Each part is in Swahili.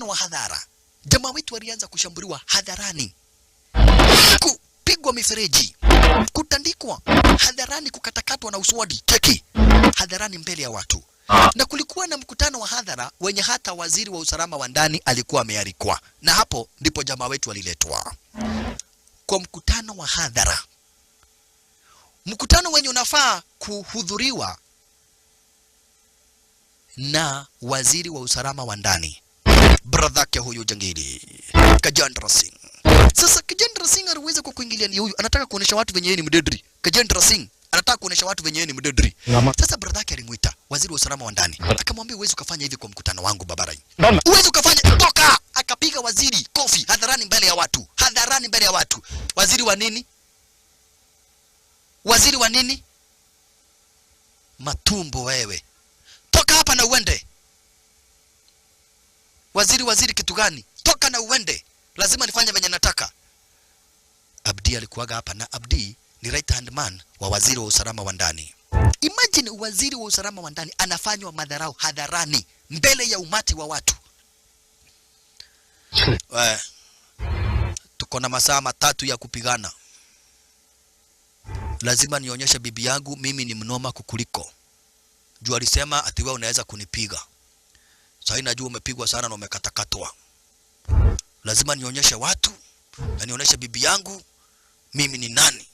Mkutano wa hadhara. Jamaa wetu alianza kushambuliwa hadharani, kupigwa mifereji, kutandikwa hadharani, kukatakatwa na uswadi, cheki, hadharani mbele ya watu. Na kulikuwa na mkutano wa hadhara wenye hata waziri wa usalama wa ndani alikuwa amealikwa, na hapo ndipo jamaa wetu aliletwa kwa mkutano wa hadhara, mkutano wenye unafaa kuhudhuriwa na waziri wa usalama wa ndani, bradhake huyu jangili Gajendra Singh. Sasa Gajendra Singh aliweza kwa kuingilia, ni huyu anataka kuonesha watu venye yeye ni mdedri. Gajendra Singh anataka kuonesha watu venye yeye ni mdedri. Sasa bradhake alimuita waziri wa usalama wa ndani, akamwambia, "Uwezi ukafanya hivi kwa mkutano wangu, babarai, uwezi ukafanya, toka." Akapiga waziri kofi hadharani mbele ya watu, hadharani mbele ya watu. Waziri wa nini? Waziri wa nini? Matumbo wewe, toka hapa na uende. Waziri, waziri kitu gani? Toka na uende, lazima nifanye venye nataka. Abdi alikuwaga hapa na Abdi ni right hand man wa waziri wa usalama wa ndani. Imagine waziri wa usalama wa ndani anafanywa madharau hadharani mbele ya umati wa watu. We, tuko na masaa 3 ya kupigana. Lazima nionyeshe bibi yangu mimi ni mnoma kukuliko. Juu alisema ati wewe unaweza kunipiga. Sasa najua umepigwa sana na umekatakatwa. Lazima nionyeshe watu na nionyeshe bibi yangu mimi ni nani,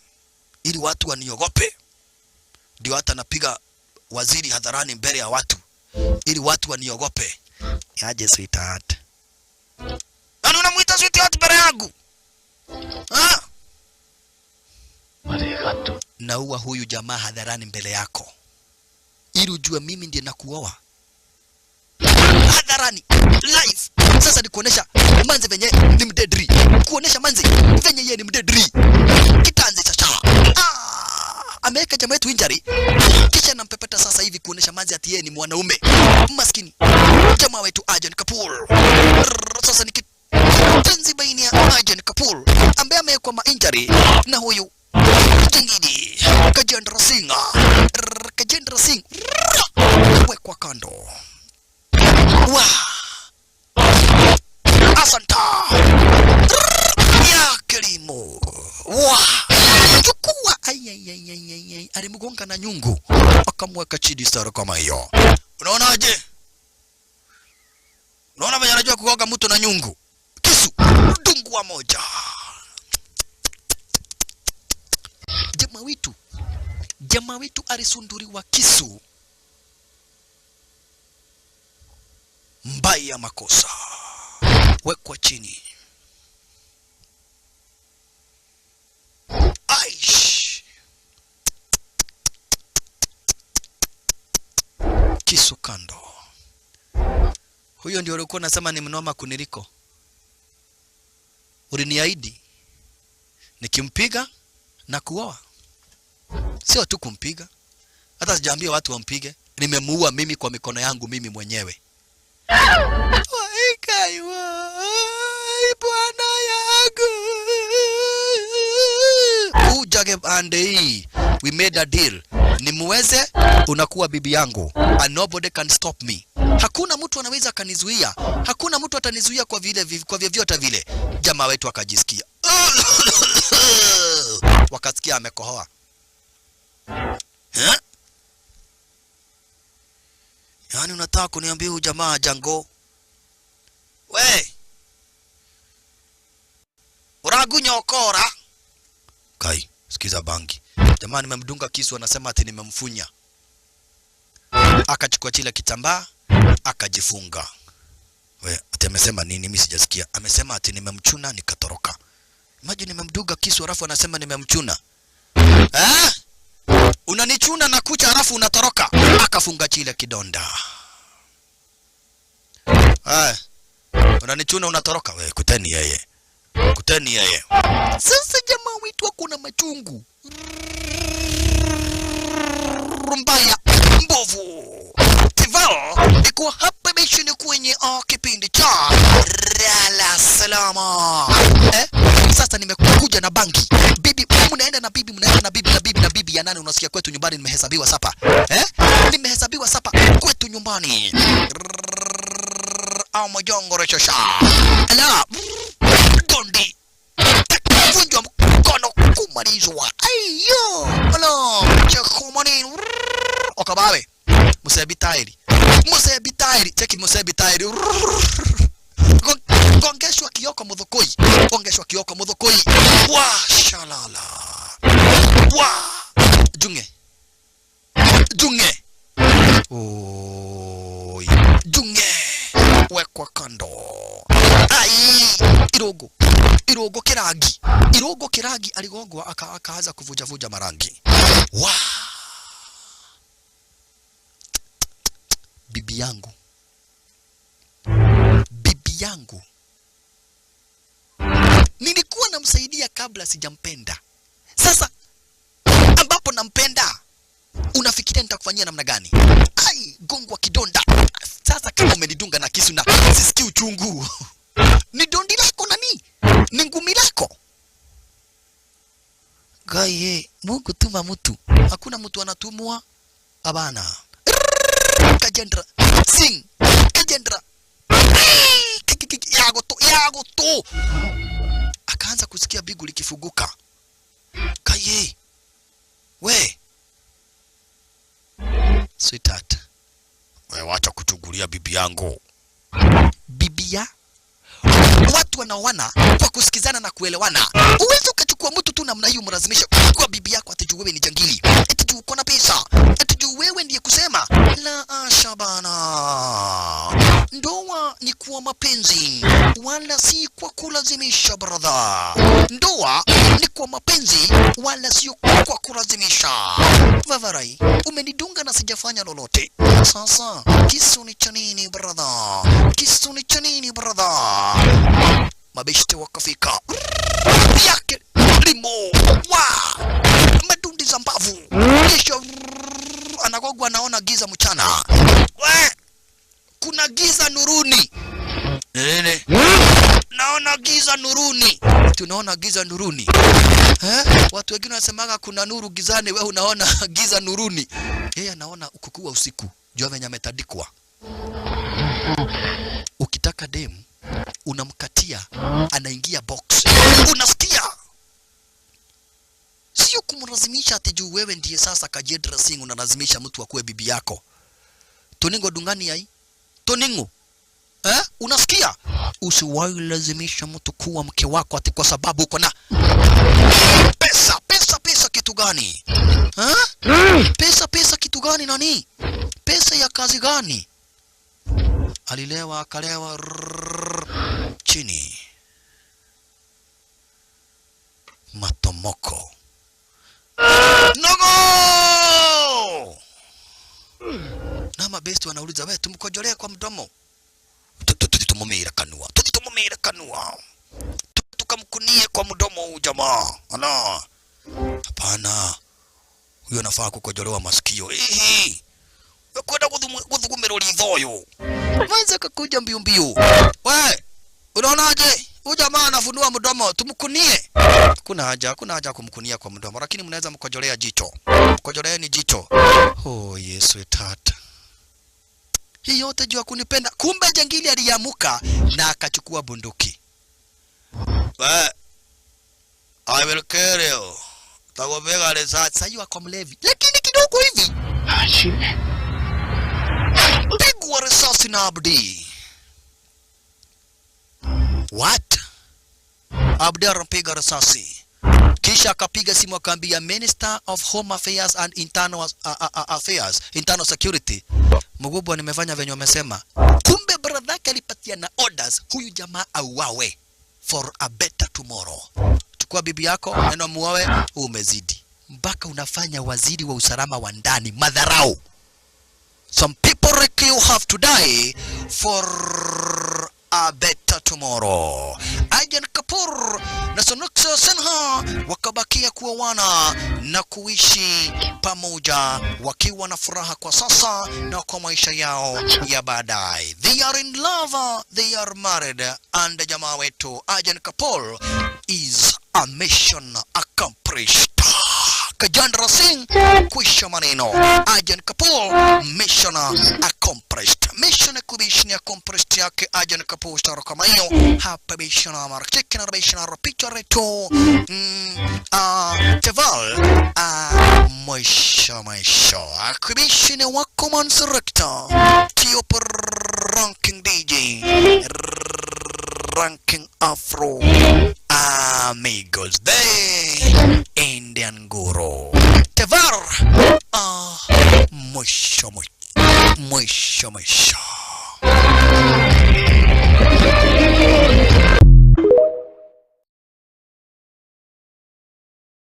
ili watu waniogope. Ndio hata napiga waziri hadharani mbele ya watu, ili watu waniogope. Yaje, sweetheart? Nani unamuita sweetheart mbele yangu? Ah? Naua huyu jamaa hadharani mbele yako, ili ujue mimi ndiye nakuoa hadharani live. Sasa ni kuonesha manze venye ni mdedri, kuonesha manze venye yeye ni mdedri. Kitanzi cha ah, ameweka jamaa yetu injury, kisha nampepeta sasa hivi kuonesha manze ati yeye ni mwanaume maskini. Jamaa wetu Arjun Kapoor sasa ni kitanzi baina ya Arjun Kapoor ambaye amewekwa ma injury na huyu jingine Gajendra Singh. Gajendra Singh wekwa kando wa asanta ya kilimo wa chukua. Ai, alimgonga na nyungu akamweka chini sara kama hiyo. Unaonaje? Unaona venye anajua kugonga mtu na nyungu? Kisu dungwa moja. Jamaa wetu alisunduriwa kisu mbaya makosa, wekwa chini. Aish, kisu kando. Huyo ndio ulikuwa unasema ni mnoma kuniliko. Uliniahidi nikimpiga na kuoa, sio tu kumpiga, hata sijaambia watu wampige, nimemuua mimi kwa mikono yangu mimi mwenyewe. Bwana yangu ujage pande hii, we made a deal, nimuweze, unakuwa bibi yangu and nobody can stop me. Hakuna mtu anaweza akanizuia, hakuna mtu atanizuia kwa vile kwa vyovyote vile. Jamaa wetu akajisikia wakasikia amekohoa. Eh? Yaani unataka kuniambia huyu jamaa Jango we uragunyokora kai, sikiza bangi. Jamaa nimemdunga kisu, anasema ati nimemfunya. Akachukua chile kitambaa akajifunga. We, ati amesema nini? Mimi sijasikia. Amesema ati nimemchuna nikatoroka. Imagine nimemdunga kisu alafu anasema nimemchuna. Eh? Unanichuna na kucha alafu unatoroka. Akafunga chile kidonda. Eh. Unanichuna unatoroka. We, kuteni yeye. Kuteni yeye. Sasa jamaa wetu kuna machungu mbaya mbovu. Tival iko hapa bishini kwenye kipindi cha Lala Salama. Eh? Sasa nimekuja na bangi. Bibi, mnaenda na bibi, mnaenda na bibi na bibi na bibi ya nani? Unasikia kwetu nyumbani nimehesabiwa sapa. Eh? Nimehesabiwa sapa kwetu nyumbani. Amojongore shasha. Ala dondi vunjwa mkono kumalizwa. Aiyo alo chakumani okabawe musebi tairi, musebi tairi, cheki musebi tairi. Gongeshwa kioko muthukui, gongeshwa kioko muthukui wa shalala wa junge junge. Oi, junge wekwa kando. Ai, irungu irungu kirangi, irungu kirangi aligongwa akaanza kuvuja vuja marangi wa bibi yangu, bibi yangu nilikuwa namsaidia kabla sijampenda. Sasa ambapo nampenda, unafikiria nitakufanyia namna gani? Ai, gongwa kidonda. Sasa kama umenidunga na kisu na sisikii uchungu, ni dondi lako nani? Ni ngumi lako. Gaye, Mungu tuma mtu. Hakuna mtu anatumwa abana. Kajendra Singh, Kajendra yago tu, yago tu. Akaanza kusikia bigu likifuguka. Kaye, we sweetheart, we wacha kuchugulia bibi yangu. Bibi ya watu wanaoana kwa kusikizana na kuelewana. Uwezi ukachukua mtu tu namna hiyo umlazimishe kwa bibi yako ati juu wewe ni jangili, ati juu uko na pesa, ati juu wewe ndiye kusema. La asha bana, ndoa ni kwa mapenzi wala si kwa kulazimisha brother. Ndoa ni kwa mapenzi wala sio kwa kulazimisha. Vavarai, umenidunga na sijafanya lolote. Sasa kisu ni cha nini brother? Kisu ni cha nini brother? Mabeshte wakafika yake limo wa madundi za mbavu, kisha anagogwa, anaona giza mchana. We, kuna giza nuruni. Nini? Naona giza nuruni. Tunaona giza nuruni. Eh? Watu wengine wanasemaga kuna nuru gizani, wewe unaona giza nuruni. Yeye anaona kukuwa usiku, jua venye ametandikwa. Ukitaka demu unamkatia, anaingia box. Unasikia? Sio kumlazimisha ati juu wewe ndiye sasa Kajendra Singh unalazimisha mtu akuwe bibi yako. Toningo dungani ai? Toningo. Eh? Unasikia? Usiwahi lazimisha mtu kuwa mke wako ati kwa sababu uko na pesa. Pesa pesa kitu gani? Eh? Pesa pesa kitu gani nani? Pesa ya kazi gani? Alilewa akalewa rrrr, chini. Matomoko. Nogo! Na mabesti wanauliza, we tumkojolee kwa mdomo? Tutumumira kanua. Tutumumira kanua. Tukamkunie kwa mdomo huu jamaa. Ala. Hapana. Huyo anafaa kukojolewa masikio. Ihi. Kwenda guthugumirwo ritho uyu. Mwanza kakuja mbio mbio. We, unaonaje? Huyu jamaa anafunua mdomo, tumkunie. Kuna haja, kuna haja kumkunia kwa mdomo, lakini mnaweza mkojolea jicho. Mkojoleeni jicho. Oh, Yesu tata. Hii yote juu ya kunipenda. Kumbe jangili aliamuka na akachukua bunduki. We, I will kill you. Takupiga risasi. Sasa hiyo ako mlevi. Lakini kidogo hivi. Pigwa risasi na Abdi. What? Abdi anampiga risasi. Kisha akapiga simu akaambia Minister of Home Affairs and Internal Affairs, Internal Security. Mgubwa, nimefanya venye wamesema. Kumbe brother yake alipatia na orders huyu jamaa auawe for a better tomorrow. Chukua bibi yako, neno muoe, umezidi. Mpaka unafanya waziri wa usalama wa ndani madharau. Some people like you have to die for a better tomorrow. Arjun Kapoor na Sonakshi Sinha wakabakia kuwa wana na kuishi pamoja wakiwa na furaha kwa sasa na kwa maisha yao ya baadaye. They are in love, they are married, and jamaa wetu Arjun Kapoor is a mission accomplished. Gajendra Singh, kwisha maneno. Arjun Kapoor, mission accomplished. Mission kubishni accomplished yake Arjun Kapoor stara kama hiyo hapa bishana mara cheki na bishana picha reto Teval mwisho mwisho akubishini wako mansurekta Tiop Ranking DJ Ranking Afro Amigos the Indian Guru Tevar, mwisho mwisho mwisho mwisho.